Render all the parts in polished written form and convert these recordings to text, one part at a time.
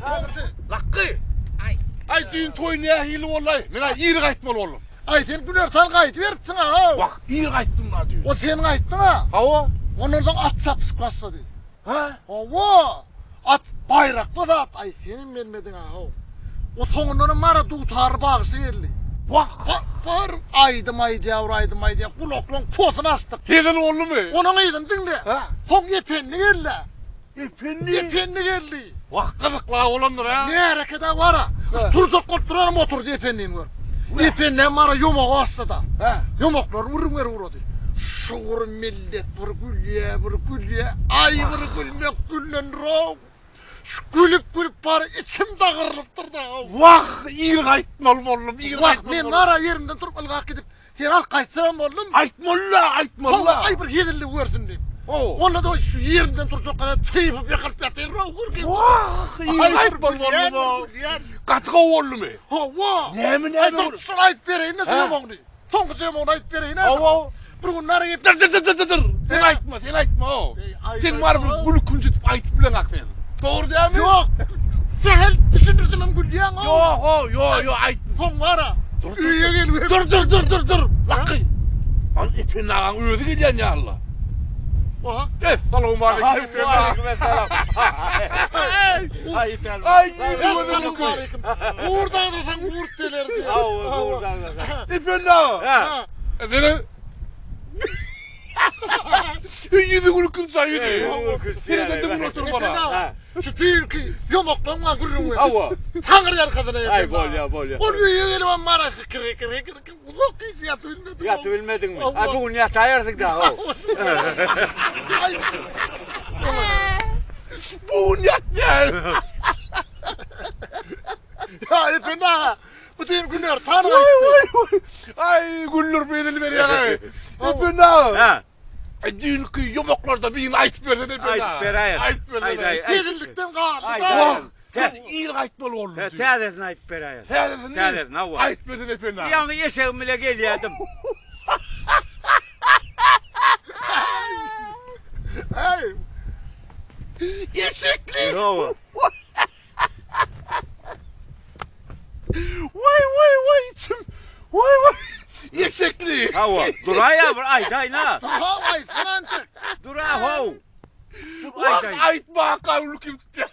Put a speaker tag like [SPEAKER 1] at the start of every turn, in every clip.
[SPEAKER 1] Goňşy.
[SPEAKER 2] Lakgy.
[SPEAKER 3] Aý.
[SPEAKER 2] Aý düýn toý nähili boldy-aý? Men-ä ir gaýtmaly boldum.
[SPEAKER 1] Aý sen günortan gaýdyberipsiň-a how.
[SPEAKER 2] Wah, ir gaýtdym-da düýn.
[SPEAKER 1] O sen gaýtdyň-a.
[SPEAKER 2] Hawa.
[SPEAKER 1] Ondan soň at çapyşyk başlady.
[SPEAKER 2] Hä?
[SPEAKER 1] Hawa. At baýrakly zat. Aý senem gelmediň-a how. O soňundanam bara dutarly bagşy geldi.
[SPEAKER 2] Wah.
[SPEAKER 1] Bir aýdym aýdýar, bir aýdym aýdýar. Gulaklaň posuny açdyk.
[SPEAKER 2] Hezil boldumy?
[SPEAKER 1] Onuň yzyny diňle.
[SPEAKER 2] Hä?
[SPEAKER 1] Soň Ependi geldi.
[SPEAKER 2] Ependi?
[SPEAKER 1] Ependi geldi.
[SPEAKER 2] Wah, gyzykly bolandyr-a.
[SPEAKER 1] Märeke-de bar-a. Şu turjak bolup duranam oturdy Ependini görüp. Ependem bara ýomaga başlady.
[SPEAKER 2] Hä?
[SPEAKER 1] Ýomaklaryny gürrüň berip ugrady. Şu bir millet bir gülýä, bir gülýä. Aý, bir gülmek gülnendir-ow. Şu gülüp-gülüp bary içim dagyrylypdyr-da.
[SPEAKER 2] Wah, ir gaýtmaly boldum, ir
[SPEAKER 1] Wah,
[SPEAKER 2] gaýtmaly
[SPEAKER 1] men
[SPEAKER 2] boldum.
[SPEAKER 1] bara ýerimden turup ylgap gidip, Sen alyp gaýtsagam boldum.
[SPEAKER 2] Aýtmaly-la, aýtmaly-la.
[SPEAKER 1] Hawa, aý bir hezillik görsün diýip.
[SPEAKER 2] Hawa.
[SPEAKER 1] Onda-da şu ýerimden turjak gara typyp ýykylyp ýatyryn-ow gürgin.
[SPEAKER 2] Wah, ir gaýtmaly boldum-ow. Gaty gowy boldumy?
[SPEAKER 1] Hawa.
[SPEAKER 2] Näme, näme
[SPEAKER 1] Aý, dur, şuny aýdyp bereýin-de şu ýomagyny. Soňky ýomagyny aýdyp bereýin-ä.
[SPEAKER 2] Hawa.
[SPEAKER 1] Bir gün nara gelip.
[SPEAKER 2] Dur, dur, dur, dur, dur. Sen aýtma, sen aýtma-ow. Sen bar bir gülkünç edip aýtyp bileňak sen. Dogry dälmi?
[SPEAKER 1] Ýok. Sähel düşündirsemem gülýäň-ow.
[SPEAKER 2] Ýok-ow, ýok, ýok, aýt.
[SPEAKER 1] Soň bar-a.
[SPEAKER 2] Dur, dur.
[SPEAKER 1] Öýe gelip.
[SPEAKER 2] Dur, dur, dur, dur, dur. Lakgy. An Ependi agaň özi gelýän ýaly-la.
[SPEAKER 1] Oha.
[SPEAKER 2] Essalawmaleýkim Ependi aga.
[SPEAKER 3] Waleýkim
[SPEAKER 2] Ay, Ay,
[SPEAKER 1] Essalawmaleýkim. Gurt agzasaň gurt geler diýýär.
[SPEAKER 3] Hawa, gurt agzasaň.
[SPEAKER 2] Ependi aga.
[SPEAKER 3] Ha.
[SPEAKER 2] Seni Ýüzi gülkünç aý ýüzi. Seredende gülüp otur bana.
[SPEAKER 1] Ependi aga, şu düýnki ýomaklaň maňa gürrüň ber.
[SPEAKER 3] Hawa.
[SPEAKER 1] Taňry ýalkasyna
[SPEAKER 3] Aý, bolýa, bolýa.
[SPEAKER 1] Ol öýe gelibem bara hekir hekir hekir hekir uzak gije ýatyp bilmedim.
[SPEAKER 3] Ýatyp bilmediňmi? Aý, bu gün ýataýarsyň da, how.
[SPEAKER 1] Aý.
[SPEAKER 2] Bu gün ýatýar.
[SPEAKER 1] Ýa Ependi aga, bu düýn günortan
[SPEAKER 2] Waý,
[SPEAKER 1] gaýtdy.
[SPEAKER 2] waý, waý. Aý, güldürip hezil berýär aý. Ependi aga.
[SPEAKER 3] Ha.
[SPEAKER 2] Aý, düýnki ýomaklarda birini aýtyp bersene Ependi aga.
[SPEAKER 3] Aýdyp beräýerin.
[SPEAKER 2] Aýdyp bersene.
[SPEAKER 3] Aýdaý.
[SPEAKER 1] Hezillikden galdy-da.
[SPEAKER 2] Wah, ir gaýtmaly boldum
[SPEAKER 3] He,
[SPEAKER 2] düýn.
[SPEAKER 3] täzesini aýdyp beräýerin.
[SPEAKER 2] Täzesini?
[SPEAKER 3] Täzesini, hawa.
[SPEAKER 2] Aýdyp bersene Ependi aga.
[SPEAKER 3] Ýaňy eşegim bile gelýärdim.
[SPEAKER 1] Aý.
[SPEAKER 2] Eşekli.
[SPEAKER 3] Hawa.
[SPEAKER 2] Waý, waý, waý, içim. Waý, waý. Eşekli.
[SPEAKER 3] Hawa. Duraý-a bir aýdaýyn-a.
[SPEAKER 1] Dur-how, aýtsana entek.
[SPEAKER 3] Dur-a, how. Dur,
[SPEAKER 2] Wah,
[SPEAKER 3] aýdaýyn.
[SPEAKER 2] aýtmaka ülkim tutýar.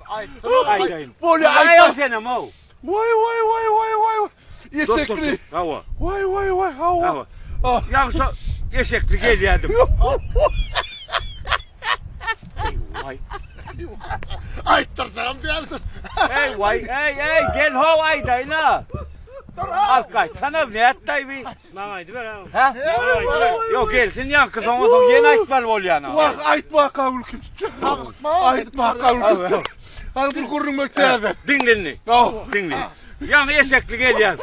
[SPEAKER 1] Aýtsana.
[SPEAKER 3] Aýdaýyn.
[SPEAKER 2] Bolýa,
[SPEAKER 3] Duraý-a
[SPEAKER 2] aýt.
[SPEAKER 3] senem, how.
[SPEAKER 2] Waý, waý, waý, waý, waý.
[SPEAKER 3] Dur, dur,
[SPEAKER 2] Eşekli.
[SPEAKER 3] dur. Hawa.
[SPEAKER 2] Waý, waý, waý, hawa.
[SPEAKER 3] Hawa.
[SPEAKER 2] Ah.
[SPEAKER 3] Ýaňy şo eşekli gelýärdim. Eý, waý.
[SPEAKER 1] Aýtdyrsagam dälsiň.
[SPEAKER 3] Eý, waý, eý, eý, gel how aýdaýyn-a. Alyp gaýtsana, nätdaý bi?
[SPEAKER 4] Maňa aýdyber ha.
[SPEAKER 3] Hä? Ýok, gelsin ýaňky soňa soň ýene aýtmaly bolýan.
[SPEAKER 2] Wah, aýtmaka ülkim tutýar. Aýtmaka ülkim tutýar. Hany bir gürrüň ber täze.
[SPEAKER 3] Diňle indi. Diňle. Ýaňy eşekli gelýär.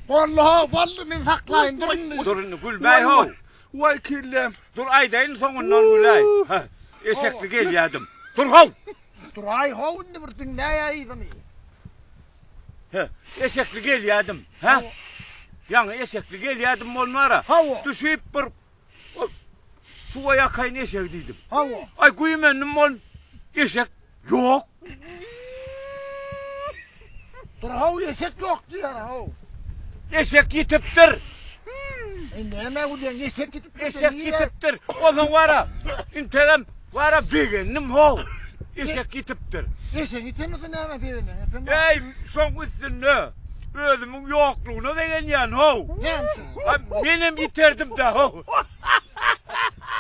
[SPEAKER 1] Walla, walla men saklaýyn dur indi.
[SPEAKER 3] Dur indi gülmäý how.
[SPEAKER 2] Waý kelläm.
[SPEAKER 3] Dur aýdaýyn soňundan güläý. Hä. Eşekli gelýärdim. Dur how.
[SPEAKER 1] Duraý how indi bir diňläý yzyny.
[SPEAKER 3] Hä. Eşekli gelýärdim. Hä. Ýaňy eşekli gelýärdim bolmara.
[SPEAKER 1] Hawa.
[SPEAKER 3] Düşüp bir suwa ýakaýyn eşegi diýdim.
[SPEAKER 1] Hawa.
[SPEAKER 3] Aý güýmendim bol. Eşek ýok.
[SPEAKER 1] Dur how eşek ýok diýýär how.
[SPEAKER 3] Eşek ýitipdir.
[SPEAKER 1] Eý näme gülýäň eşek ýitipdir.
[SPEAKER 3] Eşek ýitipdir. Onsoň bara integem bara begendim how. Eşek ýitipdir.
[SPEAKER 1] Eşek ýiten bolsa näme begenýäň ependi?
[SPEAKER 3] Eý şoň üstünde özümiň ýoklugyna begenýän how.
[SPEAKER 1] Näme üçin?
[SPEAKER 3] Menem ýiterdim-dä how.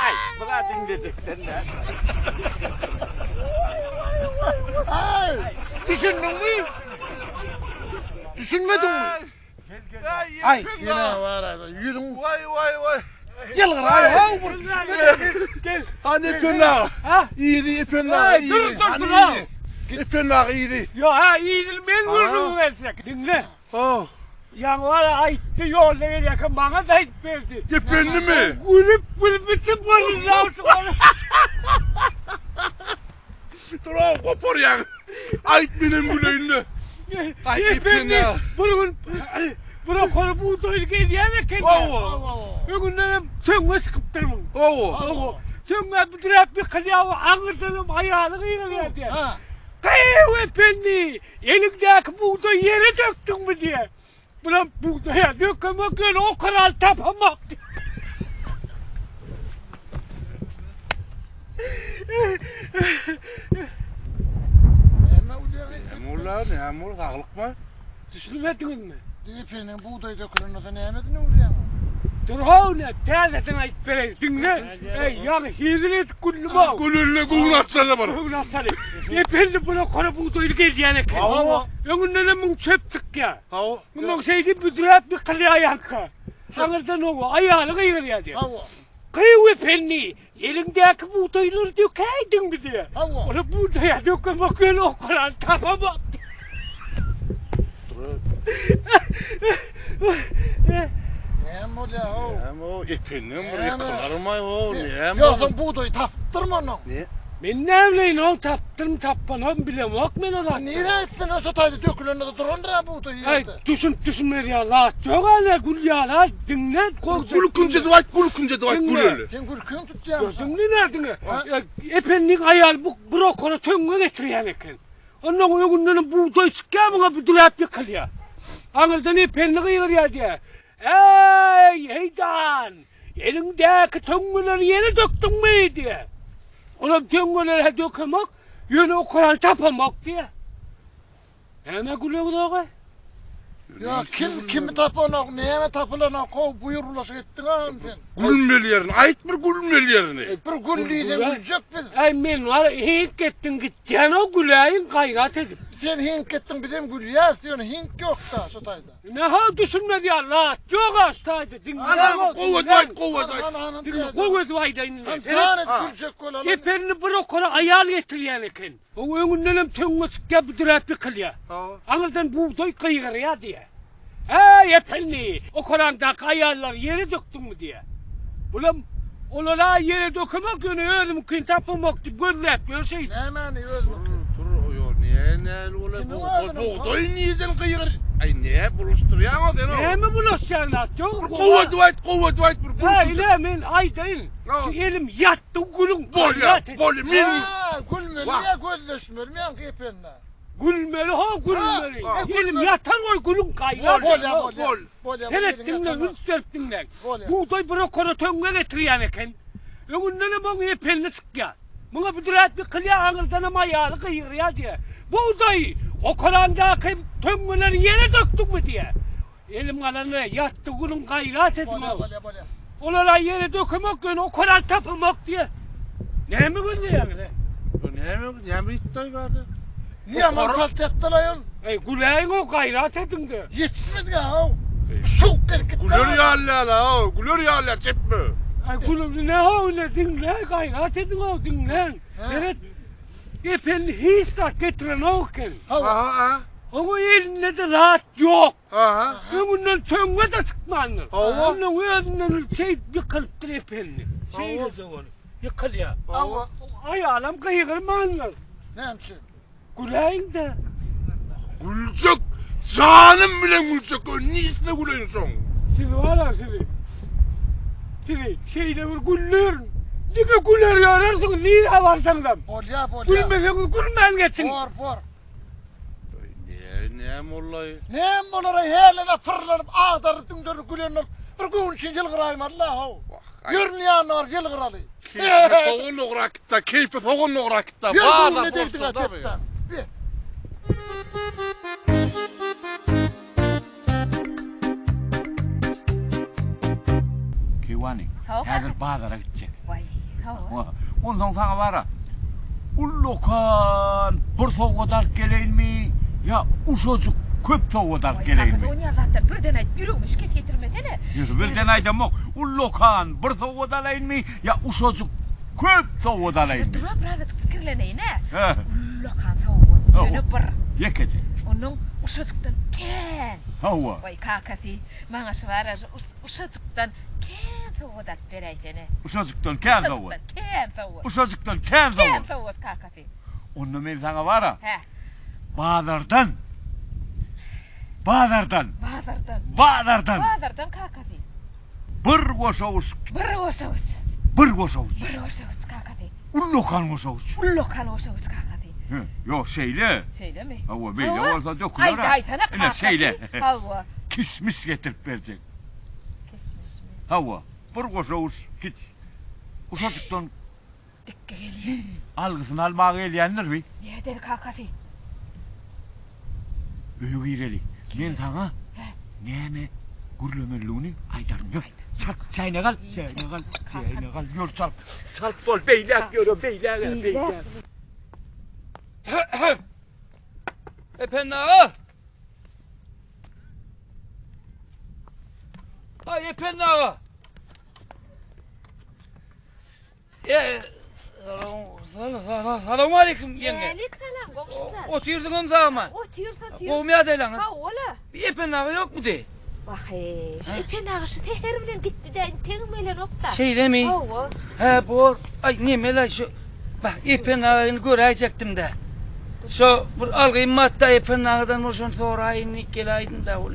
[SPEAKER 3] Aý, bu zat diňlejekden däl.
[SPEAKER 1] Aý, düşündiňmi? Düşünmediňmi? Aý, ýene bar ýüzüň.
[SPEAKER 2] Waý, waý, waý.
[SPEAKER 1] Ýylgyraý, haw bir düşünmedim.
[SPEAKER 4] Gel.
[SPEAKER 2] Hany Ependi aga.
[SPEAKER 4] Ha?
[SPEAKER 2] Yzy Ependi aga,
[SPEAKER 4] Dur,
[SPEAKER 2] yzy.
[SPEAKER 4] dur,
[SPEAKER 2] Hany
[SPEAKER 4] dur, ha.
[SPEAKER 2] yzy. Ependi aga yzy.
[SPEAKER 4] Ýok, ha, yzyny men gürrüň berjek. Diňle.
[SPEAKER 2] Ha.
[SPEAKER 4] Ýaňy bar aýtdy ýolda gelýärkä maňa-da aýdyp berdi.
[SPEAKER 2] Ependimi?
[SPEAKER 4] Gülüp gülüp içim gyrylýar.
[SPEAKER 2] Dur-ow goparýaň. Aýt menem güleýin-le. Aý
[SPEAKER 4] Ependi
[SPEAKER 2] Ependi.
[SPEAKER 4] bir gün bir okary bugdaýly gelýän eken.
[SPEAKER 2] Hawa.
[SPEAKER 4] Öňündenem töňňe çykypdyr muň.
[SPEAKER 2] Hawa.
[SPEAKER 4] Hawa. Töňňä büdräp ýykylýar, aňyrdanam aýaly gygyrýar diýýär. Gyýw ependi, eliňdäki bugdaýy ýere dökdüňmi diýýär. Bulam bugdaýa dökemok, ýöne okaraly tapamok diýýär.
[SPEAKER 1] Näme bolýar?
[SPEAKER 2] Näme bolýar? Näme bolýar? Saglykmy?
[SPEAKER 4] Düşünmediňizmi?
[SPEAKER 1] Depeniň bugdaý dökülen bolsa nämesini urýaň?
[SPEAKER 4] Dur how ne, täzeden aýdyp bereýin, diňle. Eý, ýaňy hezil edip güldüm-ow.
[SPEAKER 2] Gülünle göwün açsana bir.
[SPEAKER 4] Göwün açaly. Ependi buna kora bugdaýly gelýän eken.
[SPEAKER 2] Hawa.
[SPEAKER 4] Öňündenem muň çöp çykýar.
[SPEAKER 2] Hawa.
[SPEAKER 4] Munuň şeýdip büdräp ýykylýar ýaňky. Aňyrdan oba aýaly gygyrýar diýýär.
[SPEAKER 1] Hawa.
[SPEAKER 4] Gyýw ependi, eliňdäki bugdaýlary dökäýdiňmi diýýär.
[SPEAKER 1] Hawa.
[SPEAKER 4] Ol bugdaýa dökemok ýöne okarany tapamok diýýär.
[SPEAKER 1] Näme bolýar how?
[SPEAKER 2] Näme o ependen bir ýykylarmaý ho, näme?
[SPEAKER 1] Ýogsam bugdaý tapypdyrmy onuň?
[SPEAKER 2] Ne?
[SPEAKER 4] Men näbileýin oň tapdyrmy tapmanam bilemok men o zatlary.
[SPEAKER 1] Nirä gitsin o şo taýda dökülende-de durandyr a bugdaý
[SPEAKER 4] Aý
[SPEAKER 1] ýerde.
[SPEAKER 4] düşünip düşünmez ýaly zat ýok ana gül ýaly a diňle gowja.
[SPEAKER 2] Gülkünje edip aýt, gülkünje edip aýt güleli.
[SPEAKER 1] Sen gülküň tutýarmyşyň.
[SPEAKER 4] Gördüňmi nädiňi? Ependiň aýaly bu bir okara töňňe getirýän eken. Onnoň öňündenem bugdaý çykýar muňa büdüräp ýykylýar. Aňyrdan Ependi gygyrýar diýýär. Äý, heýdan! Eliňdäki töňňeleri ýere dökdüňmi? diýýär. Olam töňňeleri-hä dökemok, ýöne okarany tapamok diýýär. Näme güleňzog-aý?
[SPEAKER 1] Ýa kim kimi tapanok, näme tapylanok, how buýur bulaşyk etdiň agam sen.
[SPEAKER 2] Gülmeli ýerini aýt bir gülmeli ýerini.
[SPEAKER 1] Bir gül diýseň güljek biz.
[SPEAKER 4] Äý men bar hiňk etdiň gitýän-ow güläýiň gaýrat edip.
[SPEAKER 1] Sen hiňk etdiň bizem gülýäs ýöne hiňk ýokda şo taýda.
[SPEAKER 4] Ine how düşünmez ýaly zat ýog-a şu taýda diňläň-ow
[SPEAKER 2] Gowy edip aýt gowy edip aýt.
[SPEAKER 4] Diňle gowy edip aýdaýyn indi.
[SPEAKER 1] Hany jan edip güljek bolaly.
[SPEAKER 4] Ependi bir okara aýal getirýän eken. O öňündenem töňňe çykýar, büdüräp ýykylýar. Aňyrdan bugdaý gygyrýar diýýär. Äý, ependi, okaraňdaky aýallary ýere dökdüňmi diýýär. Bulam, Olar-a ýere dökemok, ýöne özümiňkini tapamok diýip gözläp ýör şeýdip.
[SPEAKER 1] Nämäni özümiňkini?
[SPEAKER 2] Dur, dur, ýo, nä, näli bolar, bugdaý, bugdaý nirden gygyr, aý, nä bulaşdyrýaň-a sen-ow?
[SPEAKER 4] Näme bulaşýan zat ýok,
[SPEAKER 2] Gowy edip aýt, gowy edip aýt, bir
[SPEAKER 4] Äý, ine, men aýdaýyn, şu elim ýatdy gülüň
[SPEAKER 2] Bolýa, bolýa, meniň.
[SPEAKER 1] Hä, gülmeli ýa gözleşmelimi ýaňky epende?
[SPEAKER 4] Gülmeli ho, gülmeli. Elim ýatar goý gülüň gaýrat.
[SPEAKER 1] Bolýa, bolýa. Bolýa.
[SPEAKER 4] Seret diňle, üns berip diňläň. Bugdaý bir okara töňňe getirýän eken. Öňündenem oň epende çykýar. Muňa büdräp ýykylýar, aňyrdanam aýaly gygyrýar diýýär. Bugdaý, okaraňdaky töňňeleri ýere dökdüňmi diýýär. Elim galany ýatdy gülüň gaýrat ediň
[SPEAKER 1] Bolýa, bolýa, bolýa.
[SPEAKER 4] Olar-a ýere dökemok ýöne okarany tapamok diýýär. Näme gözleýäňiz-ä?
[SPEAKER 2] Bu näme, näme ýitdi bärde?
[SPEAKER 1] Ýaman çalt ýatdy-laý ol.
[SPEAKER 4] Eý, güläýiň-ow, gaýrat ediň-de.
[SPEAKER 1] Ýetişmedik-ä, how. Şuwk gelip gitdi.
[SPEAKER 2] Güler ýaly-la, güler ýaly çepme.
[SPEAKER 4] Aý, gülüň, ine-how, ine, diňle, gaýrat ediň-ow, diňläň. Seret, Ependi hiç zat getirenok eken.
[SPEAKER 2] Hawa.
[SPEAKER 4] Oňa elinde-de zat ýok.
[SPEAKER 2] Aha.
[SPEAKER 4] Öňünden töňňe-de çykmandyr.
[SPEAKER 2] Hawa.
[SPEAKER 4] Onuň özünden şeýdip ýykylypdyr Ependi. Şeýleje bolup ýykylýar.
[SPEAKER 1] Hawa.
[SPEAKER 4] Aýalam gygyrmandyr.
[SPEAKER 1] Näme üçin?
[SPEAKER 4] Güläýiň-dä.
[SPEAKER 2] Güljek, janym bilen güljek, nirede güleýin soň?
[SPEAKER 4] Siz bar-a sizi. Sizi şeýle bir güldürin. Diňe güler ýörersiňiz nirä barsaňyzam.
[SPEAKER 1] Bolýa, bolýa.
[SPEAKER 4] Gülmeseňiz gülmän geçiň.
[SPEAKER 1] Bor, bor.
[SPEAKER 2] Ne, näme bollaý?
[SPEAKER 1] Näme bolar-aý, hälene pyrlanyp, agdaryp, düňderip gülen bolup, bir göwün üçin ýylgyraýmaly-la, how. Ýörün ýanyna baryp ýylgyraly.
[SPEAKER 2] Keýpi sogan ograk gitdi, keýpi sogan ograk gitdi.
[SPEAKER 1] Ýör göwnüne degdiň-ä çepden. Be.
[SPEAKER 3] Keýwany, häzir bazara gitjek.
[SPEAKER 5] Waý, hawa.
[SPEAKER 3] Onsoň saňa bar-a, ullakan bir sowgat alyp geleýinmi ýa uşajyk köp sowgat alyp geleýinmi?
[SPEAKER 5] Waý, kakasy, onýan zatlar birden aýdyp, ýüregime şikes ýetirmesene.
[SPEAKER 3] Ýok, birden aýdamok. Ullakan bir sowgat alaýynmy ýa uşajyk köp sowgat alaýynmy?
[SPEAKER 5] Dur-a, birazajyk pikirleneýin-ä. Ullakan sowgat, ýöne bir.
[SPEAKER 3] Ýekeje.
[SPEAKER 5] Onnoň uşajykdan kän.
[SPEAKER 3] Hawa.
[SPEAKER 5] Waý, kakasy, maňa şu bar-a, şu uşajykdan kän sowgat alyp beräýsene.
[SPEAKER 3] Uşajykdan kän sowgat.
[SPEAKER 5] Uşajykdan kän sowgat.
[SPEAKER 3] Uşajykdan kän sowgat.
[SPEAKER 5] Kän sowgat, kakasy.
[SPEAKER 3] Onda men saňa bar-a,
[SPEAKER 5] Hä.
[SPEAKER 3] bazardan, bazardan.
[SPEAKER 5] Bazardan.
[SPEAKER 3] Bazardan.
[SPEAKER 5] Bazardan, kakasy.
[SPEAKER 3] Bir goşawuç.
[SPEAKER 5] Bir goşawuç.
[SPEAKER 3] Bir goşawuç.
[SPEAKER 5] Bir goşawuç, kakasy.
[SPEAKER 3] Ullakan goşawuç.
[SPEAKER 5] Ullakan goşawuç, kakasy.
[SPEAKER 3] Ýok, şeýle.
[SPEAKER 5] Şeýlemi?
[SPEAKER 3] Hawa, beýle bolsa döküler-ä.
[SPEAKER 5] Aýdaýsana,
[SPEAKER 3] Ine,
[SPEAKER 5] kakasy.
[SPEAKER 3] şeýle.
[SPEAKER 5] Hawa.
[SPEAKER 3] Kişmiş getirip berjek.
[SPEAKER 5] Kişmişmi?
[SPEAKER 3] Hawa, bir goşa uş kiç. Uşajykdan
[SPEAKER 5] Dikge gelýär.
[SPEAKER 3] Algysyny almaga gelýändir bi.
[SPEAKER 5] Nädeli kakasy?
[SPEAKER 3] Öýe gireli. Men saňa näme gürlemelidigini aýdaryn. Ýör, çalt, çäýnek al, çäýnek al, çäýnek al, ýör çalt. Çalt bol, beýläk ýöre, beýläk, beýläk.
[SPEAKER 6] Ependi aga! Aý, Ependi aga! Salam aleýkum ýeňňe.
[SPEAKER 5] Älik salam goňşujan.
[SPEAKER 6] Otyrdyňam sagman.
[SPEAKER 5] Otyrys otyrys.
[SPEAKER 6] Gowmy ýagdaýlaryňyz?
[SPEAKER 5] Sag bol-a.
[SPEAKER 6] Bir Ependi aga ýokmudy?
[SPEAKER 5] Wah-eý, şu Ependi aga şu säher bilen gitdi-dä, integem gelenok-da.
[SPEAKER 6] Şeýlemi?
[SPEAKER 5] Hawa.
[SPEAKER 6] Hä, bor. Aý, neme-laý şu. Bah, Ependi agany göräýjekdim-dä. Şo bir algym batda Ependi agadan bir şony soraýyn diýip geläýdim-dä ol.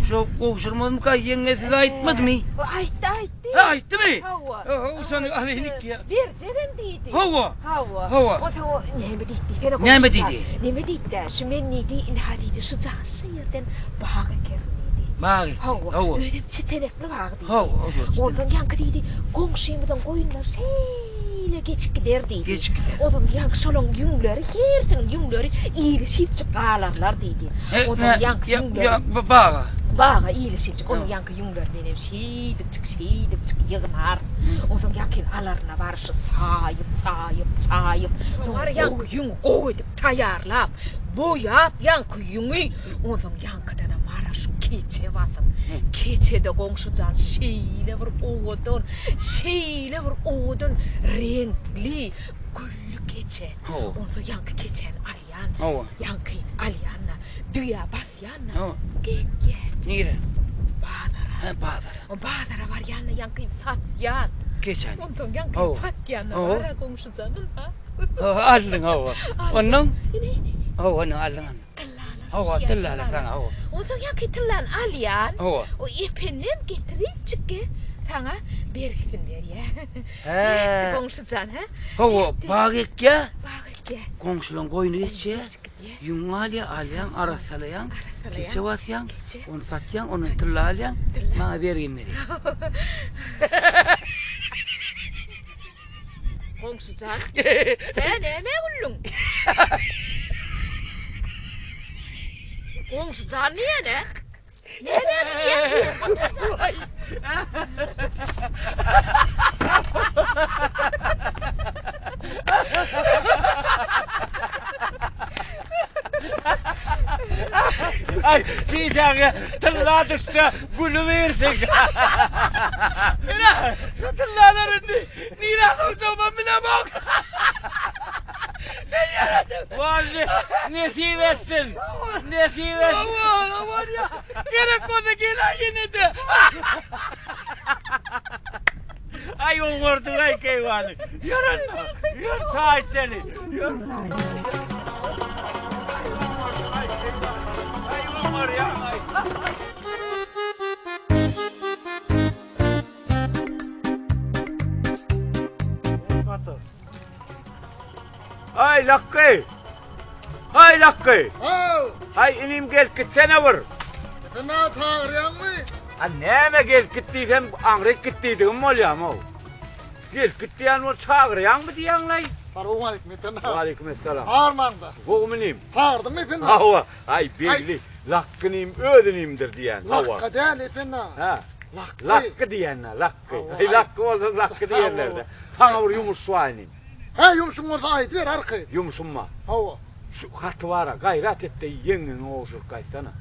[SPEAKER 6] Şo gowşurmazmyka ýeňňe size aýtmadymy?
[SPEAKER 5] Aýtdy, aýtdy.
[SPEAKER 6] Hä, aýtdymy?
[SPEAKER 5] Hawa.
[SPEAKER 6] Oho, şony alaýyn ikki.
[SPEAKER 5] Berjegem diýdi.
[SPEAKER 6] Hawa.
[SPEAKER 5] Hawa.
[SPEAKER 6] Hawa.
[SPEAKER 5] Onsoň o näme diýdi diýsene goňşy
[SPEAKER 6] Näme diýdi?
[SPEAKER 5] Näme diýdi-dä, şu men diýdi, ynha diýdi, şu jaşy ýerden bag ekerin diýdi.
[SPEAKER 6] Bag ekjek.
[SPEAKER 5] Hawa.
[SPEAKER 6] Hawa.
[SPEAKER 5] Özem çitenekli bag diýdi.
[SPEAKER 6] Hawa, hawa.
[SPEAKER 5] Onsoň ýaňky diýdi, goňşymyzyň goýunlary şeýle geçip gider diýdi.
[SPEAKER 6] Geçip gider.
[SPEAKER 5] Onsoň ýaňky şolaň ýüňleri, hersiniň ýüňleri ilişipjik galarlar diýdi. Onsoň ýaňky ýüňleri.
[SPEAKER 6] Baga.
[SPEAKER 5] Baga ilişipjik, onuň ýaňky ýüňleri menem şeýdipjik, şeýdipjik ýygnaryn. Onsoň ýaňkyny alaryna baryşy saýyp, saýyp, saýyp, soň ýaňky ýüňi gowy edip taýýarlap, boýap ýaňky ýüňi, onsoň ýaňkydanam mara şu keçe basyp, keçede goňşy jan şeýle bir owadan, şeýle bir owadan reňkli, gülli keçe. Onsoň ýaňky keçäni alýan, ýaňkyny alýan-da, düýä basýan-da, gitýän.
[SPEAKER 6] Nirä?
[SPEAKER 5] Bazara.
[SPEAKER 6] Hä, bazara.
[SPEAKER 5] Bazara barýan-da, ýaňkyny satýan.
[SPEAKER 6] Keçäni.
[SPEAKER 5] Onsoň ýaňkyny satýan-da, bar-a goňşy janym, ha.
[SPEAKER 6] Hawa, aldyň, hawa. Onnoň?
[SPEAKER 5] Ine, ine, ine.
[SPEAKER 6] Hawa, ine, aldyň, aldyň.
[SPEAKER 5] Tyllalar
[SPEAKER 6] Hawa,
[SPEAKER 5] düşýär
[SPEAKER 6] tyllalar
[SPEAKER 5] saňa.
[SPEAKER 6] saňa, hawa.
[SPEAKER 5] Onsoň ýaňky tyllany alýan.
[SPEAKER 6] Hawa.
[SPEAKER 5] O ependen getiripjik saňa bergisini berýär.
[SPEAKER 6] Hä.
[SPEAKER 5] Nätdi goňşy jan, hä?
[SPEAKER 6] Hawa, bag ekýär.
[SPEAKER 5] Bag ekýär.
[SPEAKER 6] Goňşulaň goýny geçýär.
[SPEAKER 5] Geçip gidýär.
[SPEAKER 6] Ýüň alýar, alýaň, arassalaýaň.
[SPEAKER 5] Arassalaýaň.
[SPEAKER 6] Keçe basýaň.
[SPEAKER 5] Keçe.
[SPEAKER 6] Ony satýaň, ondan tylla alýaň.
[SPEAKER 5] Tylla.
[SPEAKER 6] Maňa bergin berýär.
[SPEAKER 5] Goňşy jan. Hä, nämä güldüň? Goňşy jan diýýän-ä. Nämä gülýäň diýýän, goňşy jan.
[SPEAKER 3] Aý, diýseňe, tylla düşse gülübersiň.
[SPEAKER 6] Ine, şu tyllalar indi Nirä sokjagymam bilemok. Men ýöredim.
[SPEAKER 3] Boldy, nesip etsin. Nesip etsin.
[SPEAKER 6] Hawa, bolýa. Gerek bolsa geläý ýene-de.
[SPEAKER 3] Aý, oňardyň-aý keýwany. Ýör onda, ýör çaý içeli. Ýör. Aý, oňarýaň-aý. Aý Lakgy! Aý Lakgy!
[SPEAKER 1] Haw!
[SPEAKER 3] Aý inim gelip gitsene bir.
[SPEAKER 1] Sen maňa çagyrýaňmy?
[SPEAKER 3] A näme gelip git diýsem aňryk git diýdigim bolýamy-ow? Gelip git diýýän bolup çagyrýaňmy diýýäňlaý?
[SPEAKER 1] Salowmaleýkim Ependi.
[SPEAKER 3] Waleýkim essalam.
[SPEAKER 1] Armaňda.
[SPEAKER 3] Gowumy inim?
[SPEAKER 1] Çagyrdyňmy Ependi?
[SPEAKER 3] Hawa. Aý Begli, Lakgy inim öz inimdir diýýän. Hawa.
[SPEAKER 1] Lakga däl Ependi aga.
[SPEAKER 3] Hä.
[SPEAKER 1] Lakgy.
[SPEAKER 3] Lakgy diýýän-dä, lakgy. Aý lakgy bolsa lakgy diýerler-dä. Saňa bir ýumuş bar inim.
[SPEAKER 1] Hä, ýumşuň bolsa aýdyber arkaýyn.
[SPEAKER 3] Ýumşum bar.
[SPEAKER 1] Hawa.
[SPEAKER 3] Şu haty bar-a, gaýrat et-de ýeňňeňe gowşuryp gaýtsana.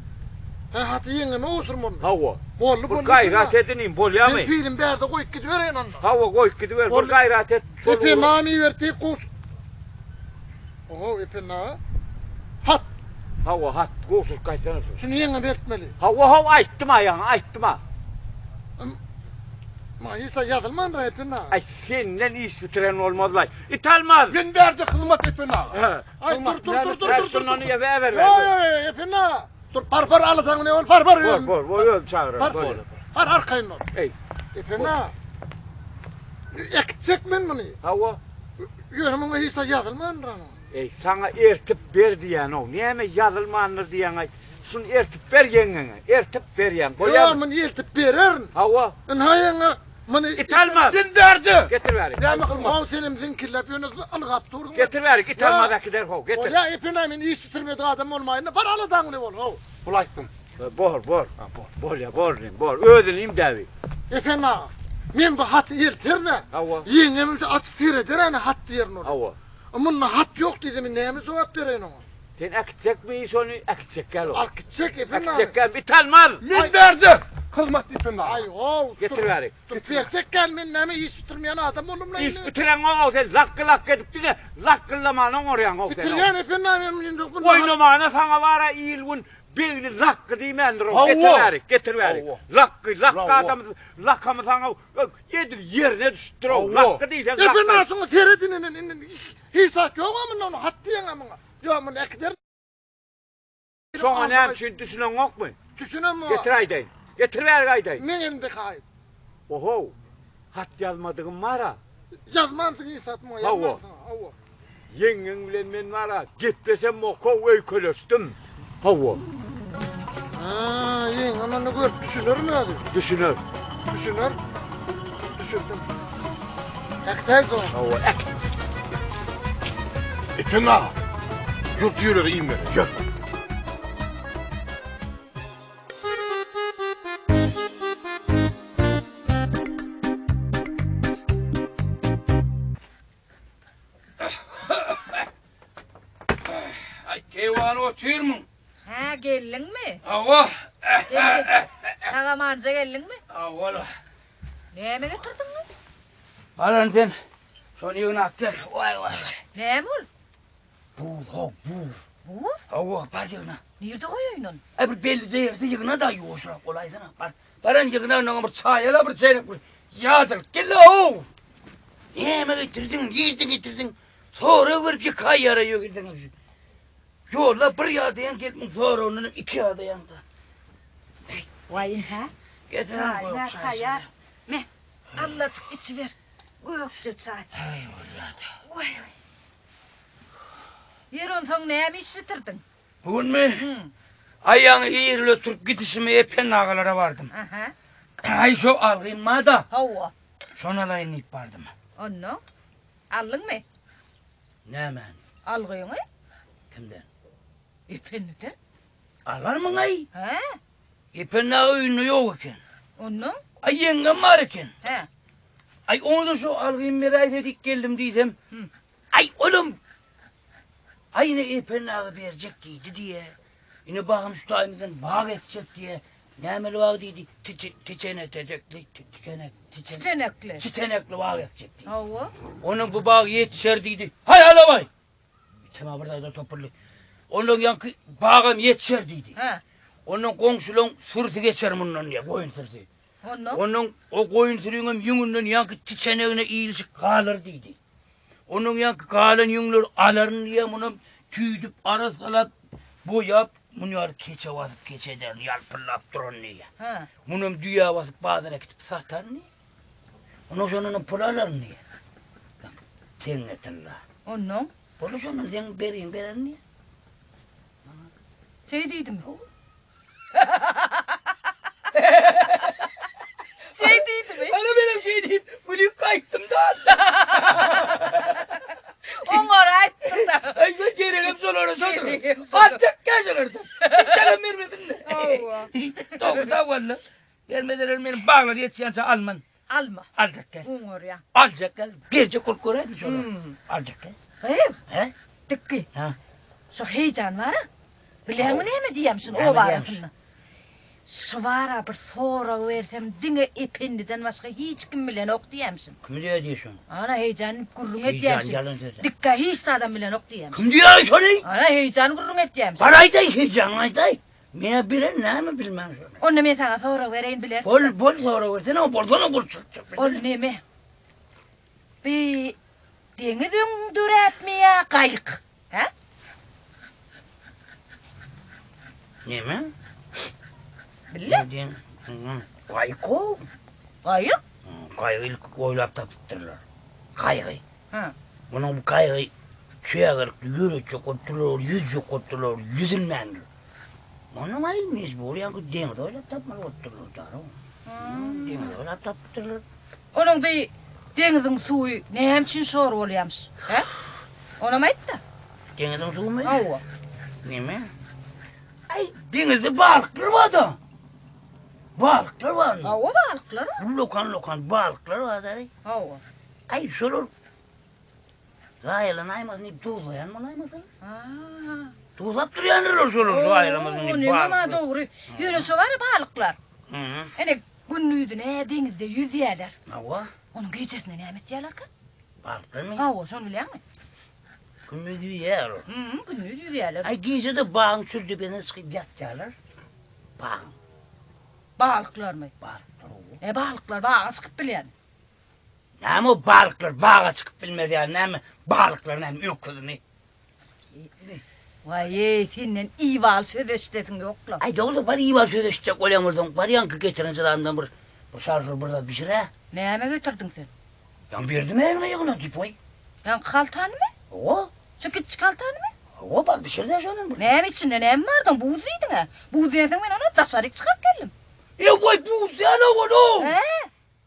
[SPEAKER 1] Hä, haty ýeňňeme gowşurmalymy?
[SPEAKER 3] Hawa.
[SPEAKER 1] Boldy,
[SPEAKER 3] Bir
[SPEAKER 1] boldy.
[SPEAKER 3] gaýrat et inim, bolýamy?
[SPEAKER 1] Men pilim bärde goýup gidibereýin onda.
[SPEAKER 3] Hawa, goýup gidiber, bir gaýrat et. Şol
[SPEAKER 1] Ependi agam iberdi diýip gowşur. Oho, Ependi aga. Hat.
[SPEAKER 3] Hawa, hat, gowşuryp gaýtsana şuny.
[SPEAKER 1] Şuny ýeňňeme eltmeli.
[SPEAKER 3] Hawa, hawa, aýtdym-a ýaňy, aýtdym-a.
[SPEAKER 1] Maňa hiç zat ýazylmandyr, Ependi aga.
[SPEAKER 3] Aý, senden iş bitiren bolmaz-laý. It almaz!
[SPEAKER 2] Men bärde hyzmat Ependi aga.
[SPEAKER 1] Aý, dur, dur, dur, dur, dur, dur.
[SPEAKER 3] Şundan ýa-da
[SPEAKER 1] Ýo, ýo, ýo, Ependi aga. Dur, bar, bar, alasaň ne bol, bar, bar.
[SPEAKER 3] Bor, bor, bor, özüm çagyraryn.
[SPEAKER 1] Bar,
[SPEAKER 3] Bor.
[SPEAKER 1] bar, arkaýyn bol.
[SPEAKER 3] Eý.
[SPEAKER 1] Ependi aga. Äkitjek men muny.
[SPEAKER 3] Hawa.
[SPEAKER 1] Ýöne muňa hiç zat ýazylmandyr ama.
[SPEAKER 3] Eý, saňa ertip ber diýýän-ow. Näme ýazylmandyr diýýäň-aý. Şuny ertip ber ýeňňeňe. Ertip berýäň.
[SPEAKER 1] Ýok,
[SPEAKER 3] Bolýarmy?
[SPEAKER 1] muny eltip bererin.
[SPEAKER 3] Hawa.
[SPEAKER 1] Ynha ýeňňe, muny.
[SPEAKER 3] It almaz.
[SPEAKER 2] Men bärde.
[SPEAKER 3] Getir bärik.
[SPEAKER 2] Näme hyzmat?
[SPEAKER 1] How, senem ziňkilläp ýöne ylgap durduň.
[SPEAKER 3] Getir bärik, it almaz äkider how, getir.
[SPEAKER 1] Bolýa, Epenaý, men iş bitirmedik adam bolmaýyn-da, bar aladaňly bol, how.
[SPEAKER 2] Bul aýtsyn.
[SPEAKER 3] Bor, bor. Bolýa, bor inim, bor. Özüni im däbi.
[SPEAKER 1] Ependi aga, men bu haty elterin-ä.
[SPEAKER 3] Hawa.
[SPEAKER 1] Ýeňňemem şu açyp sereder ene hat diýerin ony.
[SPEAKER 3] Hawa.
[SPEAKER 1] Munda hat ýok diýse men näme jogap bereýin oňa?
[SPEAKER 3] Sen äkitjekmi şony? Äkitjek gel ony.
[SPEAKER 1] Alyp gitjek Ependi aga.
[SPEAKER 3] Äkitjek gel, it almaz!
[SPEAKER 2] Men bärde! Hyzmat Ependi aga.
[SPEAKER 1] Aý, how,
[SPEAKER 3] Getir bärik.
[SPEAKER 1] Dur, berjek gel, men näme iş bitirmeýän adam boldum-la
[SPEAKER 3] Iş
[SPEAKER 1] indi.
[SPEAKER 3] bitireňok-ow sen, lakgy-lakgy edip diňe lakgyldamany oňarýaň-ow sen-ow.
[SPEAKER 1] Bitirýän Ependi aga, men indi bunda hat.
[SPEAKER 3] Oýnamana saňa bar-a il-gün Begli lakgy diýmändir-ow.
[SPEAKER 2] Hawa.
[SPEAKER 3] Getir bärik, getir bärik.
[SPEAKER 2] Hawa.
[SPEAKER 3] Lakgy, lakgy
[SPEAKER 2] Hawa.
[SPEAKER 3] adamy, lakamy saňa edil ýerine düşüpdir-ow.
[SPEAKER 2] Hawa.
[SPEAKER 3] Lakgy diýseň
[SPEAKER 1] Epe
[SPEAKER 3] lakgy.
[SPEAKER 1] nasyňa seret indi, indi, indi hiç zat ýog-a munda, ony hat diýeň-ä muňa. Ýok, muny äkiderin.
[SPEAKER 3] Şoňa näme üçin düşüneňokmy?
[SPEAKER 1] Düşünemok.
[SPEAKER 3] Getir aýdaýyn. Getir bärik aýdaýyn.
[SPEAKER 1] Meň elimde kagyz.
[SPEAKER 3] Ohow, hat ýazmadygym bar-a.
[SPEAKER 1] Ýazmansyň hiç zat muňa, ýazmansyň. Hawa.
[SPEAKER 3] Ýeňňeň bilen men bar-a, gepleşemok-ow, öýkeleşdim. Hawa.
[SPEAKER 1] Hä, ýeňňem onda görüp düşünermi özi?
[SPEAKER 3] Düşüner.
[SPEAKER 1] Düşüner. Düşündim. Äkitäý soň.
[SPEAKER 3] Hawa, äkit.
[SPEAKER 2] Ependi aga, ýör düýelere iým bereli, ýör.
[SPEAKER 6] Aý, keýwany otyrmyň?
[SPEAKER 5] Hä, geldiňmi?
[SPEAKER 6] Hawa.
[SPEAKER 5] Gel, gel. Sag-amanja geldiňmi?
[SPEAKER 6] Hawa.
[SPEAKER 5] Näme getirdiň?
[SPEAKER 6] Baran sen şony ýygnap gel. Waý, waý.
[SPEAKER 5] Näme ol?
[SPEAKER 6] Buz, how, buz.
[SPEAKER 5] Buz?
[SPEAKER 6] Hawa, bar ýygna.
[SPEAKER 5] Nirde goýaýyn ony?
[SPEAKER 6] Aý, bir bellije ýerde ýygna-da, ýuwaşrak bolaýsana. Bar, baran ýygna, onnoňam bir çaý al-a, bir çeýnek bir ýadyryp gel-ow! Näme getirdiň, nirden getirdiň? Sorag berip ýykaýýar-a ýögirseňem şu. Ýolda bir ýadaýaň gelip muň soragyndanam iki ýadaýaň-da.
[SPEAKER 5] Waý, ynha.
[SPEAKER 6] Getir han goýup
[SPEAKER 5] Çaý,
[SPEAKER 6] çaý.
[SPEAKER 5] taýýar. Me, allajyk içiber. Gökje çaý.
[SPEAKER 6] Aý, bolýa-da.
[SPEAKER 5] Waý, waý. Ýeri onsoň näme iş bitirdiň?
[SPEAKER 6] Bu günmi? Aý ýaňy ir ile turup gidişime Ependi agalara bardym.
[SPEAKER 5] Aha.
[SPEAKER 6] Aý şo algym bar-da.
[SPEAKER 5] Hawa.
[SPEAKER 6] Şony alaýyn diýip bardym.
[SPEAKER 5] Onnoň? Aldyňmy?
[SPEAKER 6] Nämäni?
[SPEAKER 5] Algyňy.
[SPEAKER 6] Kimden?
[SPEAKER 5] Ependiden.
[SPEAKER 6] Alarmyň-aý?
[SPEAKER 5] Hä?
[SPEAKER 6] Ependi aga öýünde ýok eken.
[SPEAKER 5] Onnoň?
[SPEAKER 6] Aý ýeňňem bar eken.
[SPEAKER 5] Hä.
[SPEAKER 6] Aý ona-da şo algymy beräýse diýip geldim diýsem. Aý olam Aý ine Ependi aga berjek diýdi diýe. Ine bagym şu taýymyzdan bag ekjek diýe. Nämeli bag diýdi? Tiçene tejekli, tikenek, tiçen.
[SPEAKER 5] Çitenekli.
[SPEAKER 6] Çitenekli bag ekjek diýdi.
[SPEAKER 5] Hawa.
[SPEAKER 6] Onuň bu bag ýetişer diýdi. Haý alabaý! Tema bir zada topuldy. Ondan ýaňky bagam ýetişer diýdi.
[SPEAKER 5] Hä.
[SPEAKER 6] Ondan goňşulaň sürüsi geçer mundan diýe, goýun sürüsi.
[SPEAKER 5] Ondan?
[SPEAKER 6] Ondan o goýun sürüňem ýüňünden ýaňky tiçenegine ilişik galar diýdi. Ondan ýaňky galan ýüňleri alaryn diýýär, munam tüýdüp, arassalap, boýap, muny ýaly keçe basyp keçe ederin, ýalpyldap duran diýýär.
[SPEAKER 5] Hä.
[SPEAKER 6] Munam düýä basyp bazara äkidip sataryn diýýär. Ondan şondanam pul alaryn diýýär. Teňňe tylla.
[SPEAKER 5] Ondan?
[SPEAKER 6] Boldy şondan seň bergiňi bererin diýýär.
[SPEAKER 5] Şeý diýdimi? Şeý diýdimi?
[SPEAKER 6] Ana menem şeý diýip gülüp gaýtdym da.
[SPEAKER 5] Oňar aýtdyr-da.
[SPEAKER 6] Aý men geregem şolara şodur. Aljak gel şolardan. Hiç bermesin.
[SPEAKER 5] Hawa.
[SPEAKER 6] Dogry da walla. Bermeseler meni baglar ýetişýänçä alman.
[SPEAKER 5] Alma.
[SPEAKER 6] Aljak gel.
[SPEAKER 5] Oňarýaň.
[SPEAKER 6] Aljak gel. Berjek bolup göräýsin şolar. Aljak gel.
[SPEAKER 5] Gyz.
[SPEAKER 6] He?
[SPEAKER 5] Dikgi.
[SPEAKER 6] Ha.
[SPEAKER 5] Şo heýjan bar-a. Bilýäňmi näme diýýäm şuny oba arasynda? Şu bar-a bir sorag bersem diňe Ependiden başga hiç kim bilenok diýýämşin.
[SPEAKER 6] Kim diýýär diýýär şony?
[SPEAKER 5] Ana heýjan diýip gürrüň
[SPEAKER 6] Heýjan
[SPEAKER 5] edýämşin.
[SPEAKER 6] ýalan sözle.
[SPEAKER 5] Dikgä hiç zadam bilenok diýýämşin.
[SPEAKER 6] Kim diýýär şony?
[SPEAKER 5] Ana heýjan gürrüň edýämşin.
[SPEAKER 6] Bar aýdaý heýjanyňy aýdaý. Men-ä bilen näme bilmän şony.
[SPEAKER 5] Onda men saňa sorag bereýin bilersiň.
[SPEAKER 6] Bol bol sorag bersene bolsana bol çyk çyk.
[SPEAKER 5] Ol neme? Bi deňiz öň döräpmi ýa gaýyk? Hä?
[SPEAKER 6] Neme?
[SPEAKER 5] Bille.
[SPEAKER 6] Gaýyk-ow.
[SPEAKER 5] Gaýyk?
[SPEAKER 6] Gaýygy ilk oýlap tapypdyrlar. Gaýygy.
[SPEAKER 5] Hä.
[SPEAKER 6] Munuň bu gaýygy. Çägelikde ýöretjek bolup durlar, ol ýüzjek bolup durlar, ol ýüzülmändir. Onuň aý mejbur ýaňky deňize oýlap tapmaly bolupdyrlar da. Deňize oýlap tapypdyrlar.
[SPEAKER 7] Onuň bi deňiziň suwy näme üçin şor bolýamyş, hä? Onam aýt-da.
[SPEAKER 6] Deňiziň suwumy?
[SPEAKER 7] Hawa.
[SPEAKER 6] Neme? Aý, deňizde balyklar bar-da. Balyklar bar.
[SPEAKER 7] Hawa, balyklar bar.
[SPEAKER 6] Lokan-lokan balyklar bar-da.
[SPEAKER 7] Hawa.
[SPEAKER 6] Aý, şolar Zaýalanaýmasyn diýip duzlaýan bolaýmasyn? Duzlap durýandyrlar şolar zaýalamasyn diýip.
[SPEAKER 7] Onuňam-a dogry. Ýöne şo bar-a balyklar. Ine, gündizine deňizde ýüzýärler.
[SPEAKER 6] Hawa.
[SPEAKER 7] Onuň gijesine näme etýärlerkä?
[SPEAKER 6] Balyklarmy?
[SPEAKER 7] Hawa, şony bilýäňmi?
[SPEAKER 6] Gündiz ýüzýär olar.
[SPEAKER 7] Gündiz ýüzýärler.
[SPEAKER 6] Aý, gije-de bagyň çür depesine çykyp ýatýarlar. Bagyň.
[SPEAKER 7] Balyklarmy?
[SPEAKER 6] Balyklar, hawa.
[SPEAKER 7] E, balyklar baga çykyp bilýärmi?
[SPEAKER 6] Näme o balyklar baga çykyp bilmez ýaly näme balyklar näme öküzmi.
[SPEAKER 7] Waý-eý senden ibaly söz eşidesiň ýokla.
[SPEAKER 6] Aý dogry bar ibaly söz eşitjek bolýan bolsaň bar ýaňky getiren jylandan bir bir şarjur bir zat bişir-ä.
[SPEAKER 7] Näme getirdiň sen?
[SPEAKER 6] Ýaňy berdim eliňe ýygna dipoý.
[SPEAKER 7] Ýaňky haltanymy?
[SPEAKER 6] Hawa.
[SPEAKER 7] Şu kiçijik haltanymy?
[SPEAKER 6] Hawa bar bişir-dä şondan bir.
[SPEAKER 7] Näme içinde näme bardy buz diýdiň-ä. Buz diýensoň men ony daşaryk çykaryp geldim.
[SPEAKER 6] Eý-waý buz däl-ow ol-ow.
[SPEAKER 7] Hä?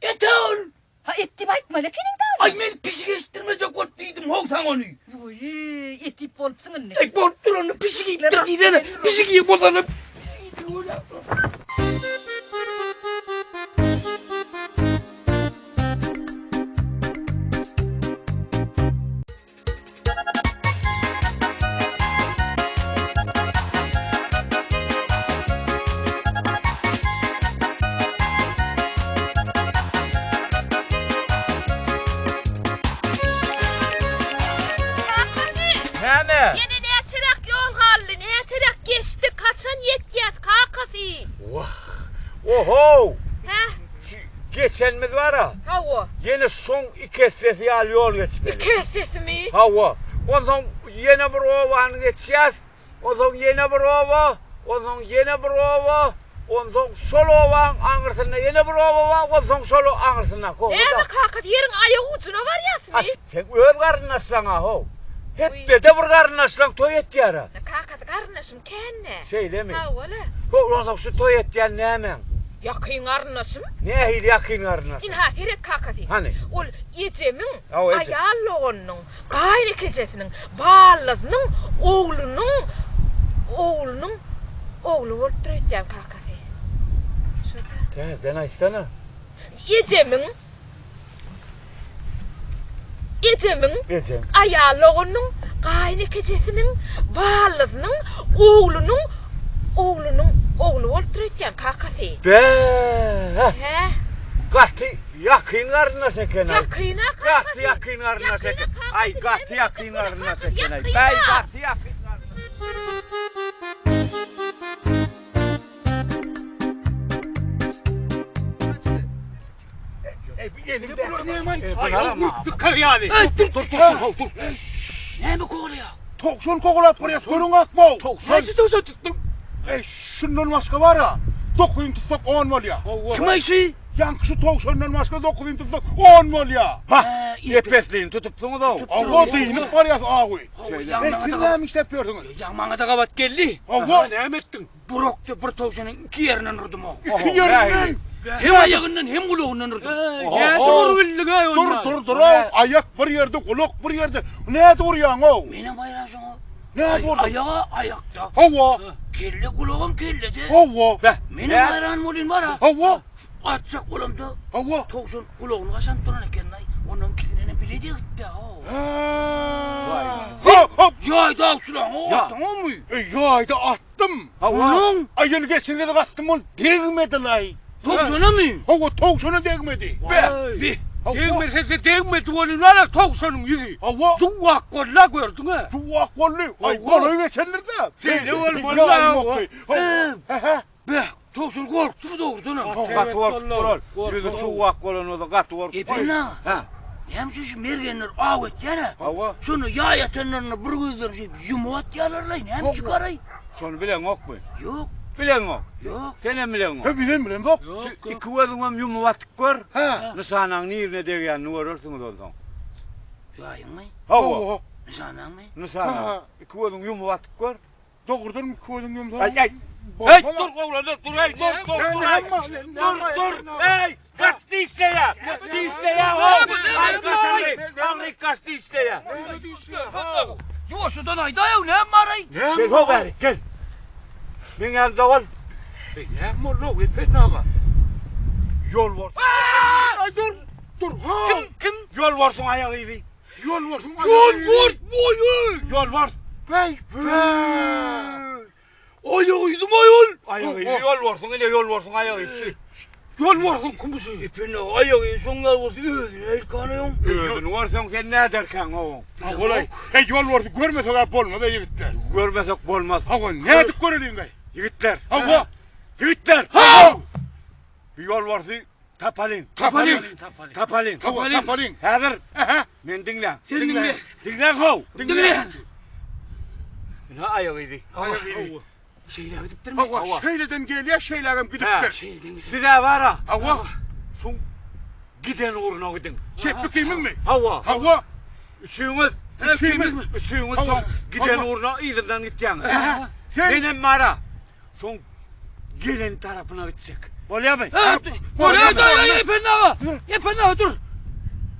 [SPEAKER 6] Et ol!
[SPEAKER 7] Ha et diýip aýtmaly ekeniň da ony.
[SPEAKER 6] Aý men pişik eşitdirmejek bolup diýdim how saňa ony.
[SPEAKER 7] Wiý, et diýip bolupsyň indi.
[SPEAKER 6] Aý bolupdyr onda pişik iýipdir diýsene. Pişik iýip bolsana. Pişik iýipdir bolýar.
[SPEAKER 3] Näme?
[SPEAKER 5] Ýene näçeräk ýol galdy, näçeräk geçdik, haçan ýetýäs, kakasy?
[SPEAKER 3] Wah! Ohow!
[SPEAKER 5] Hä?
[SPEAKER 3] Şu geçenimiz bar-a.
[SPEAKER 5] Hawa.
[SPEAKER 3] Ýene şoň iki essesi ýaly ýol geçmeli.
[SPEAKER 5] Iki essesimi?
[SPEAKER 3] Hawa. Onsoň ýene bir obany geçýäs. Onsoň ýene bir oba, onsoň ýene bir oba, onsoň şol obaň aňyrsynda ýene bir oba bar, onsoň şol aňyrsyndaky oba.
[SPEAKER 5] Näme kaka, ýeriň aýak ujuna barýasmy?
[SPEAKER 3] Seň öz garyndaşlaň-a how. Hepdede bir garyndaşlaň toý etýär-ä.
[SPEAKER 5] Kakasy garyndaşym kän-dä.
[SPEAKER 3] Şeýlemi?
[SPEAKER 5] Hawa-la.
[SPEAKER 3] How, onsoň şu toý etýän nämäň?
[SPEAKER 5] Ýakyn garyndaşym.
[SPEAKER 3] Nähili ýakyn garyndaşyň?
[SPEAKER 5] Ynha, seret kakasy.
[SPEAKER 3] Hany?
[SPEAKER 5] Ol ejemiň
[SPEAKER 3] Hawa, eje.
[SPEAKER 5] aýal doganynyň, gaýynekejesiniň, ballysynyň oglunyň oglunyň ogly bolupdyr öýtýän kakasy. Şo-da.
[SPEAKER 3] Täzeden aýtsana.
[SPEAKER 5] Ejemiň Ejemiň,
[SPEAKER 3] Ejeň.
[SPEAKER 5] aýal doganynyň, gaýynekejesiniň, ballysynyň oglunyň oglunyň ogly bolupdyr öýtýän kakasy.
[SPEAKER 3] Bä-ä!
[SPEAKER 5] Hä?
[SPEAKER 3] Gaty ýakyn garyndaş eken-aý.
[SPEAKER 5] Ýakyn-a kakasy.
[SPEAKER 3] Gaty ýakyn garyndaş eken.
[SPEAKER 5] Ýakyn-a kakasy.
[SPEAKER 3] Aý, gaty ýakyn garyndaş eken-aý. Bäý, gaty ýakyn garyndaş.
[SPEAKER 6] Näme kowalaýar?
[SPEAKER 1] Towşan kowalap barýas, görüň akmaw.
[SPEAKER 6] Haýsy towşan tutduň?
[SPEAKER 1] Eý, şundan başga bar-a. Dokuzyny tutsak on bolýar.
[SPEAKER 6] Kim aý şu?
[SPEAKER 1] Ýaňky şu towşandan başga dokuzyny tutsak on bolýar.
[SPEAKER 3] Hah, epesligini tutupsyňyz-ow.
[SPEAKER 1] Hawa, dynyp barýas awy.
[SPEAKER 6] Şeýle.
[SPEAKER 1] Eý, siz näme işläp ýörsüňiz?
[SPEAKER 6] Ýa maňa-da gabat geldi.
[SPEAKER 1] Hawa.
[SPEAKER 4] Näme etdiň?
[SPEAKER 6] Burakda bir towşanyň iki ýerinden urdum-ow.
[SPEAKER 1] Iki ýerinden?
[SPEAKER 6] Hem aýagyndan, hem gulagyndan urdum.
[SPEAKER 4] Nädip urubildiň-eý
[SPEAKER 1] Dur,
[SPEAKER 4] onda?
[SPEAKER 1] dur, dur-ow. Aýak bir ýerde, gulak bir ýerde. Nädip urýaň-ow?
[SPEAKER 6] Menem haýran şoňa.
[SPEAKER 1] Nädip urduň?
[SPEAKER 6] Aýag-a aýakda.
[SPEAKER 1] Hawa.
[SPEAKER 6] Kelle gulagam kellede.
[SPEAKER 1] Hawa.
[SPEAKER 3] Beh,
[SPEAKER 6] Menem haýran bolýan bar-a.
[SPEAKER 1] Hawa.
[SPEAKER 6] Atjak bolamda,
[SPEAKER 1] Hawa.
[SPEAKER 6] towşan gulagyny gaşanyp duran eken-laý. Ondan ikisinem bile degipdi-ow.
[SPEAKER 1] Ha, ha.
[SPEAKER 6] Ýaýda awçylaň-ow, atdyňmy?
[SPEAKER 1] Ýaýda atdym.
[SPEAKER 6] Onuň?
[SPEAKER 1] Aý, ýöne geçen gezek atdym, ol degmedi-laý.
[SPEAKER 6] Towşanamy?
[SPEAKER 1] Hawa, towşana degmedi.
[SPEAKER 4] Be,
[SPEAKER 6] Be.
[SPEAKER 4] Degmese-de degmedi welin, ana, towşanyň ýüzi.
[SPEAKER 1] Hawa.
[SPEAKER 4] Juwwak boldy-a, gördüň-ä.
[SPEAKER 1] Juwwak boldy. Aý, golaý geçendir-dä.
[SPEAKER 4] Şeýle bolmaly-da,
[SPEAKER 1] hawa.
[SPEAKER 6] Be, towşan gorkdumy dogrudanam?
[SPEAKER 3] Gaty gorkupdyr ol. Ýüzi çuwwak bolan bolsa gaty gorkupdyr.
[SPEAKER 6] Ependi aga.
[SPEAKER 3] Hä.
[SPEAKER 6] Näme üçin şu mergenler aw etýär-ä?
[SPEAKER 3] Hawa.
[SPEAKER 6] Şonda ýaý atanlarynda bir gözlerini şeýdip ýumup atýarlar-laý, näme üçin garaý?
[SPEAKER 3] Şony bileňokmy?
[SPEAKER 6] Ýok.
[SPEAKER 3] Bileňok.
[SPEAKER 6] Ýok.
[SPEAKER 3] Senem bileňok.
[SPEAKER 1] Hä, bizem bilemzok.
[SPEAKER 3] Şu iki gözüňem ýumup atyp gör.
[SPEAKER 1] Hä.
[SPEAKER 3] Nyşanaň nirine degýänini görersiňiz onsoň.
[SPEAKER 6] Ýaýyňmy?
[SPEAKER 3] Hawa.
[SPEAKER 6] Nyşanaňmy?
[SPEAKER 3] Nyşana. Iki gözüňi ýumup atyp gör.
[SPEAKER 1] Dogrudanam iki gözüňi ýumsaň.
[SPEAKER 3] Aý, aý. Hey, dur oglanlar, dur, hey, dur, dur, dur, hey. Dur, dur, hey, gaç dişleýä. Dişleýä, ho. Aý, gaç aňry, aňry gaç dişleýä.
[SPEAKER 1] Näme dişleýä? Ha.
[SPEAKER 6] Ýuwaşjadan aýdaý-ow, näme bar-aý?
[SPEAKER 3] Gel, ho bäri, gel. Meň ýanymda bol.
[SPEAKER 1] Eý, näme boldy-ow, Ependi aga?
[SPEAKER 3] Ýolbars.
[SPEAKER 1] Aý, dur, dur, ha.
[SPEAKER 6] Kim, kim?
[SPEAKER 3] Ýolbarsyň aýak yzy.
[SPEAKER 1] Ýolbarsyň aýak yzy.
[SPEAKER 6] Ýolbars boýy!
[SPEAKER 3] Ýolbars.
[SPEAKER 1] Heý, heý.
[SPEAKER 6] Aýak yzymy ol?
[SPEAKER 3] Aýak yzy ýolbarsyň, ine ýolbarsyň aýak yzy.
[SPEAKER 4] Ýolbarsyň kümüşi.
[SPEAKER 6] Ependi aga aýak yzy şoň ýaly bolsa özüni elkanaýoň.
[SPEAKER 3] Özüni görseň sen näderkäň oň?
[SPEAKER 1] Hawa-laý. Heý, ýolbarsy görmesek-ä bolmaz-a ýigitler.
[SPEAKER 3] Görmesek bolmaz.
[SPEAKER 1] Hawa, nädip göreliň-aý?
[SPEAKER 3] Ýigitler.
[SPEAKER 1] Hawa.
[SPEAKER 3] Ýigitler.
[SPEAKER 1] Hawa.
[SPEAKER 3] Bu ýolbarsy tapalyň.
[SPEAKER 1] Tapalyň.
[SPEAKER 3] Tapalyň.
[SPEAKER 1] Hawa, tapalyň.
[SPEAKER 3] Häzir
[SPEAKER 1] Ähä.
[SPEAKER 3] meni diňläň.
[SPEAKER 6] Sen diňle.
[SPEAKER 3] Diňläň how.
[SPEAKER 6] Diňle.
[SPEAKER 3] Ine aýak yzy.
[SPEAKER 1] Aýak yzy.
[SPEAKER 6] Şeýle gidipdirmi?
[SPEAKER 1] Hawa, şeýleden gelýär, şeýlägem gidipdir.
[SPEAKER 3] Siz-ä bar-a.
[SPEAKER 1] Hawa.
[SPEAKER 3] Şuň giden ugruna gidiň.
[SPEAKER 1] Çepbe kimizmi?
[SPEAKER 3] Hawa.
[SPEAKER 1] Hawa.
[SPEAKER 3] Üçüňiz.
[SPEAKER 1] Üçümiz.
[SPEAKER 3] Üçüňiz
[SPEAKER 1] Hawa.
[SPEAKER 3] şoň giden
[SPEAKER 1] Hawa.
[SPEAKER 3] ugruna yzyndan gitýäňiz.
[SPEAKER 1] Ähä. Sen
[SPEAKER 3] Menem bar-a. Şoň gelen tarapyna gitjek. Bolýarmy?
[SPEAKER 6] Bolýar, daýy, Ependi aga. Ependi aga dur.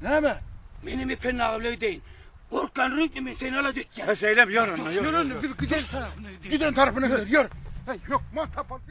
[SPEAKER 1] Näme?
[SPEAKER 6] Menem Ependi aga bilen gideýin. Gorkýan reňkli men seni alada etýän.
[SPEAKER 3] He şeýlemi? Ýör onda, ýör.
[SPEAKER 4] Ýör onda, biz giden tarapyna gideýin.
[SPEAKER 1] Giden tarapyna gider, ýör. Heý, hökman tapaly.